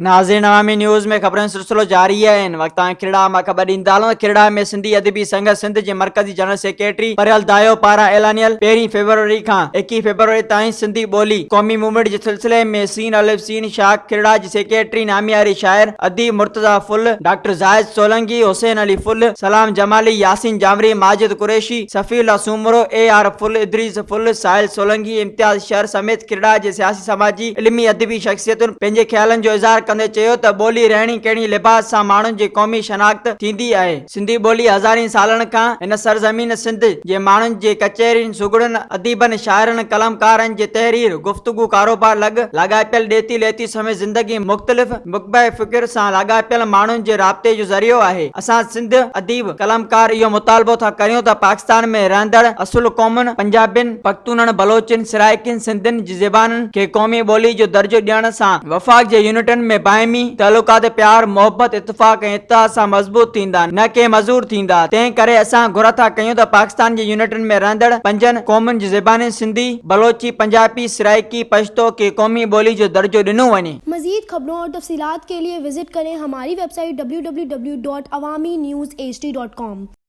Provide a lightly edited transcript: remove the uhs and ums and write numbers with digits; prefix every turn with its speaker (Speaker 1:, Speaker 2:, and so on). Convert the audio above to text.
Speaker 1: ناظرين عوامي نيوز ۾ خبرن جو سلسلو جاري آهي هن وقت تائين کهڙا مان خبر ڏيندا هلون ته کهڙا ۾ سنڌي ادبي سنگت سنڌ جي مرڪزي جنرل سيڪريٽري پريل دايو پاران اعلانيل پهرين فيبروري کان 21 فيبروري تائين سنڌي ٻولي قومي موومينٽ جي سلسلي ۾ سين الف سين شاخ کهڙا جي سيڪريٽري نامياري شاعر اديب مرتضيٰ ڦل، ڊاڪٽر زاهد سولنگي، حسين علي ڦل، سلام جمالي، ياسين جانوري، ماجد قريشي، صفي الله سومرو، اي آر ڦل، ادريس ڦل، ساحل سولنگي، امتياز شر سميت کهڙا جي سياسي سماجي، علمي ادبي شخصيتن پنهنجي خيالن جو اظهار ڪندي چيو ته ٻولي رهڻي ڪهڻي لباس سان ماڻهن جي قومي شناخت ٿيندي آهي. سنڌي ٻولي هزارين سالن کان هن سرزمين سنڌ جي ماڻهن جي ڪچهرين، سگهڙن، اديبن، شاعرن، قلمڪارن جي تحرير، گفتگو، ڪاروبار لڳ لاڳاپيل ڏيتي ليتي سميت زندگي مختلف مڪتبه فڪر سان لاڳاپيل ماڻهن جي رابطي جو ذريعو آهي. اسان سنڌ اديب، قلمڪار اهو مطالبو ٿا ڪريون ته پاڪستان ۾ رهندڙ اصل قومن، پنجابين، پختونن، بلوچن، سرائيڪين، سنڌين جي زبانن کي قومي ٻولي جو درجو ڏيڻ سان وفاق جي يونٽن ۾ باهمي تعلقات پيار، محبت، اتفاق ۽ اتحاد سان مضبوط ٿيندا نه ڪي معذور ٿيندا. تنهن ڪري اسان گهر ٿا ڪيون ته پاڪستان جي يونٽن ۾ رهندڙ پنجن قومن جي زبانن سنڌي، بلوچي، پنجابي، سرائيڪي، پشتو کي قومي ٻولي جو درجو ڏنو وڃي.
Speaker 2: مزيد خبرون اور تفصيلات کے لئے وزٽ ڪرين ھماري web site www.awamiNewsHD.com.